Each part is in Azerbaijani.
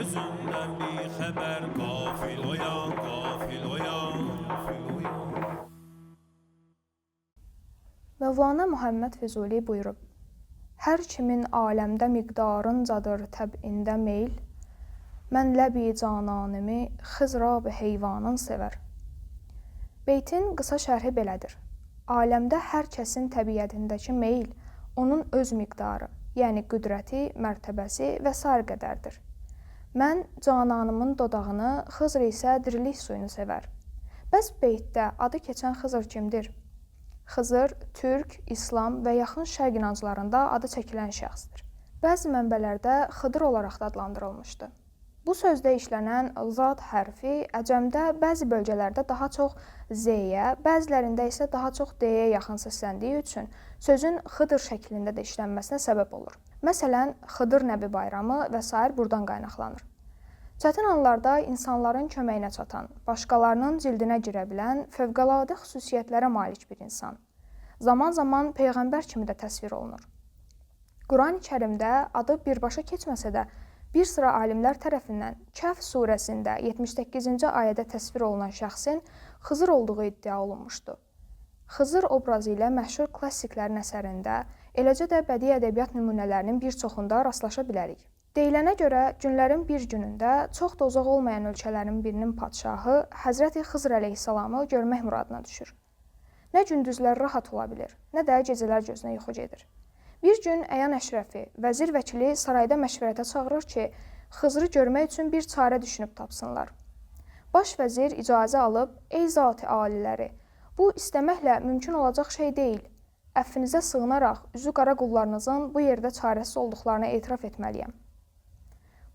Özündən bir xəbər. Qafil oyan, qafil oyan, qafil oyan. Mövlana Muhammed Füzuli buyurub: Hər kimin aləmdə miqdarıncadır təbində meyl, mən ləbi cananımı xizrab heyvanın sevər. Beytin qısa şərhi belədir. Aləmdə hər kəsin təbiətindəki meyl onun öz miqdarı, yəni qüdrəti, mərtəbəsi və sair qədərdir. Mən cananımın dodağını, Xızr isə dirilik suyunu sevər. Bəs beytdə adı keçən Xızr kimdir? Xızır türk, İslam və yaxın şərq inanclarında adı çəkilən şəxsdir. Bəzi mənbələrdə Xıdır olaraq da adlandırılmışdı. Bu sözdə işlənən zad hərfi əcəmdə bəzi bölgələrdə daha çox Z-yə, bəzilərində isə daha çox D-yə yaxın səsləndiyi üçün sözün Xıdır şəklində də işlənməsinə səbəb olur. Məsələn, Xıdır Nəbi bayramı və sair burdan qaynaqlanır. Çətin anlarda insanların köməyinə çatan, başqalarının cildinə girə bilən fövqəladə xüsusiyyətlərə malik bir insan. Zaman-zaman peyğəmbər kimi də təsvir olunur. Qurani-Kərimdə adı birbaşa keçməsə də, bir sıra alimlər tərəfindən Kəhf surəsində 78-ci ayədə təsvir olunan şəxsin Xızır olduğu iddia olunmuşdu. Xızır obrazı ilə məşhur klassiklərin əsərində, eləcə də bədii ədəbiyyat nümunələrinin bir çoxunda rastlaşa bilərik. Deyilənə görə günlərin bir günündə çox da uzaq olmayan ölkələrin birinin padşahı Həzrəti Xızır əleyhissalamı görmək muradına düşür. Nə gündüzlər rahat ola bilir, nə də gecələr gözünə yuxu gedir. Bir gün əyan əşrəfi, vəzir vəkili sarayda məşvərətə çağırır ki, Xızırı görmək üçün bir çarə düşünüb tapsınlar. Baş vəzir icazə alıb, ey zati aliləri, bu istəməklə mümkün olacaq şey deyil. Əffinizə sığınaraq üzü qara qullarınızın bu yerdə çarəsiz olduqlarını etiraf etməliyəm.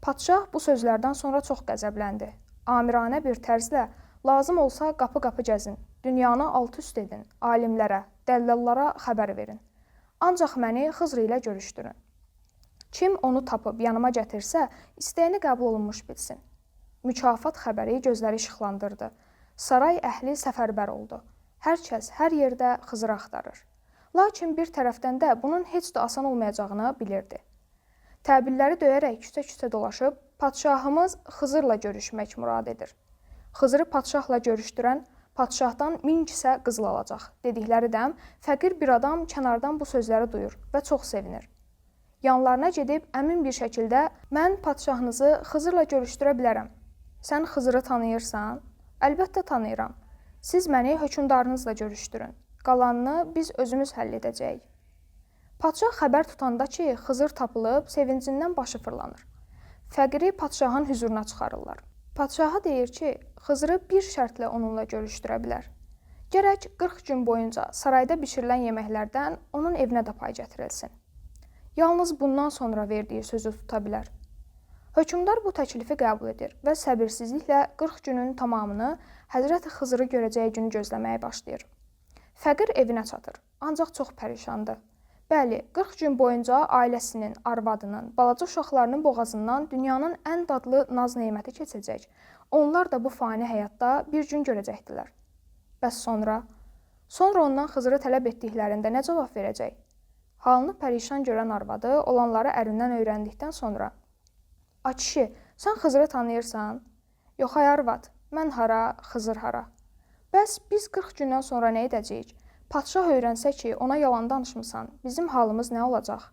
Padşah bu sözlərdən sonra çox qəzəbləndi. Amiranə bir tərzlə lazım olsa qapı-qapı gəzin, dünyanı alt-üst edin, alimlərə, dəllallara xəbər verin. Ancaq məni Xızr ilə görüşdürün. Kim onu tapıb yanıma gətirsə, istəyini qəbul olunmuş bilsin. Mükafat xəbəri gözləri işıqlandırdı. Saray əhli səfərbər oldu. Hər kəs hər yerdə Xızırı axtarır. Lakin bir tərəfdən də bunun heç də asan olmayacağını bilirdi. Təbilləri döyərək küçə-küçə dolaşıb, padşahımız Xızırla görüşmək murad edir. Xızırı padşahla görüşdürən padşahdan 1000 kisə qızıl alacaq dedikləri dəm fəqir bir adam kənardan bu sözləri duyur və çox sevinir. Yanlarına gedib əmin bir şəkildə mən padşahınızı Xızırla görüşdürə bilərəm. Sən Xızırı tanıyırsan? Əlbəttə tanıyıram. Siz məni hökmdarınızla görüşdürün. Qalanını biz özümüz həll edəcəyik. Padşah xəbər tutanda ki, Xızır tapılıb, sevincindən başı fırlanır. Fəqiri padşahın hüzuruna çıxarırlar. Padşaha deyir ki, Xızırı bir şərtlə onunla görüşdürə bilər. Gərək 40 gün boyunca sarayda bişirilən yeməklərdən onun evinə də pay gətirilsin. Yalnız bundan sonra verdiyi sözü tuta bilər. Hökmdar bu təklifi qəbul edir və səbirsizliklə 40 günün tamamını Həzrəti Xızırı görəcəyi günü gözləməyə başlayır. Fəqir evinə çatır, ancaq çox pərişandır. Bəli, 40 gün boyunca ailəsinin, arvadının, balaca uşaqlarının boğazından dünyanın ən dadlı naz-neməti keçəcək. Onlar da bu fani həyatda bir gün görəcəkdilər. Bəs sonra? Sonra ondan Xızırı tələb etdiklərində nə cavab verəcək? Halını pərişan görən arvadı olanları ərindən öyrəndikdən sonra: "A kişi, sən Xızırı tanıyırsan?" "Yox ay arvad, mən hara, Xızır hara." "Bəs biz 40 gündən sonra nə edəcəyik? Padşah öyrənsə ki, ona yalan danışmısan, bizim halımız nə olacaq?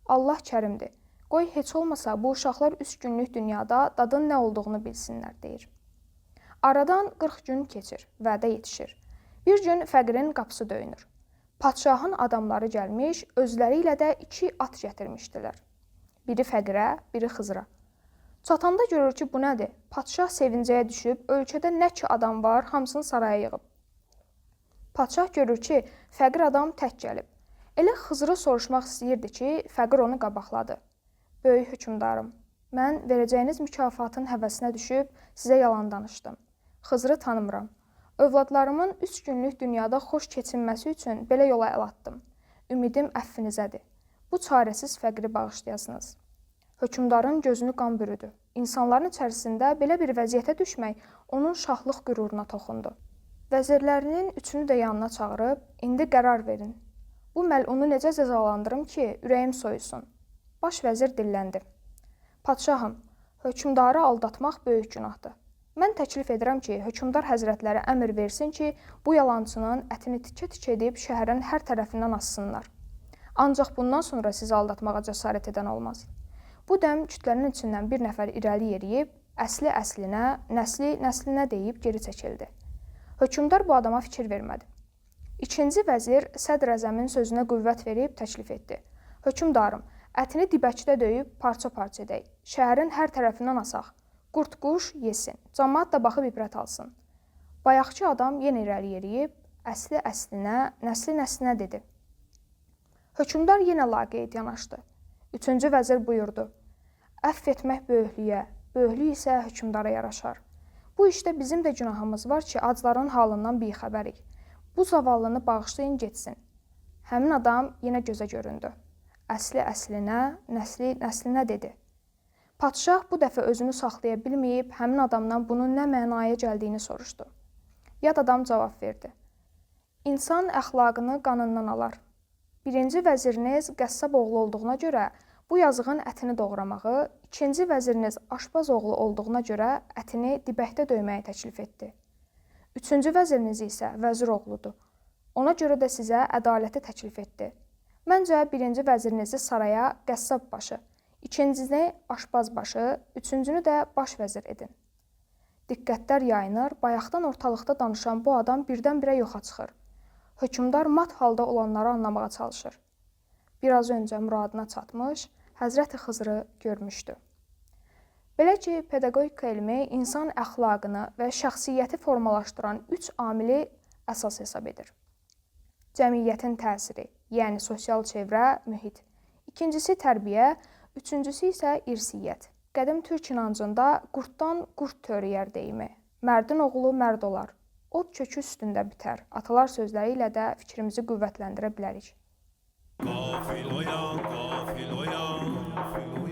Allah kərimdir. Qoy heç olmasa bu uşaqlar 3 günlük dünyada dadın nə olduğunu bilsinlər," deyir. Aradan 40 gün keçir, vədə yetişir. Bir gün fəqirin qapısı döyünür. Padşahın adamları gəlmiş, özləri ilə də 2 at gətirmişdilər. Biri fəqirə, biri Xızıra. Çatanda görür ki, bu nədir? Padşah sevincəyə düşüb, ölkədə nə ki adam var, hamısını saraya yığıb. Padşah görür ki, fəqir adam tək gəlib. Elə Xızırı soruşmaq istəyirdi ki, fəqir onu qabaqladı. Böyük hökmdarım, mən verəcəyiniz mükafatın həvəsinə düşüb sizə yalan danışdım. Xızırı tanımıram. Övladlarımın 3 günlük dünyada xoş keçinməsi üçün belə yola əl atdım. Ümidim əffinizədir. Bu çarəsiz fəqiri bağışlayasınız. Hökmdarın gözünü qan bürüdü. İnsanların içərisində belə bir vəziyyətə düşmək onun şahlıq qüruruna toxundu. Vəzirlərinin üçünü də yanına çağırıb, indi qərar verin. Bu məlunu necə cəzalandırım ki, ürəyim soyusun? Baş vəzir dilləndi. Padşahım, Hökmdarı aldatmaq böyük günahdır. Mən təklif edirəm ki, hökmdar həzrətləri əmr versin ki, bu yalançının ətini tikə-tikə edib şəhərin hər tərəfindən assınlar. Ancaq bundan sonra sizi aldatmağa cəsarət edən olmaz. Bu dəm kütlənin içindən bir nəfər irəli yeriyib, əsli əslinə, nəsli nəslinə deyib geri çəkildi. Hökmdar bu adama fikir vermədi. İkinci vəzir sədr-əzəmin sözünə qüvvət verib təklif etdi. Hökmdarım, ətini dibəkdə döyüb parça-parça edək. Şəhərin hər tərəfindən asaq. Qurd-quş yesin. Camaat da baxıb ibrət alsın. Bayaqçı adam yenə irəli yeriyib, əsli əslinə, nəsli nəslinə dedi. Hökmdar yenə laqeyd yanaşdı. Üçüncü vəzir buyurdu. Əfv etmək böyüklüyə, böyüklük isə hökmdara yaraşar. Bu işdə bizim də günahımız var ki, acların halından bixəbərik. Bu zavallını bağışlayın getsin. Həmin adam yenə gözə göründü. Əsli əslinə, nəsli nəslinə dedi. Padşah bu dəfə özünü saxlaya bilməyib həmin adamdan bunun nə mənaya gəldiyini soruşdu. Yad adam cavab verdi. İnsan əxlaqını qanından alar. Birinci vəziriniz qəssab oğlu olduğuna görə bu yazığın ətini doğramağı, ikinci vəziriniz aşpaz oğlu olduğuna görə ətini dibəkdə döyməyi təklif etdi. Üçüncü vəziriniz isə vəzir oğludur. Ona görə də sizə ədaləti təklif etdi. Məncə birinci vəzirinizi saraya qəssab başı, ikincisini aşpaz başı, üçüncünü də baş vəzir edin. Diqqətlər yayınır, bayaqdan ortalıqda danışan bu adam birdən-birə yoxa çıxır. Hökmdar mat halda olanları anlamağa çalışır. Biraz öncə muradına çatmış, Həzrəti Xızırı görmüşdü. Belə ki, pedaqogika elmi insan əxlaqını və şəxsiyyəti formalaşdıran üç amili əsas hesab edir. Cəmiyyətin təsiri, yəni sosial çevrə, mühit. İkincisi tərbiyə, üçüncüsü isə irsiyyət. Qədim türk inancında qurddan qurd törəyər deyimi. Mərdin oğlu mərd olar. Od kökü üstündə bitər. Atalar sözləri ilə də fikrimizi qüvvətləndirə bilərik. Qafil oyan, qafil oyan, qafil oyan.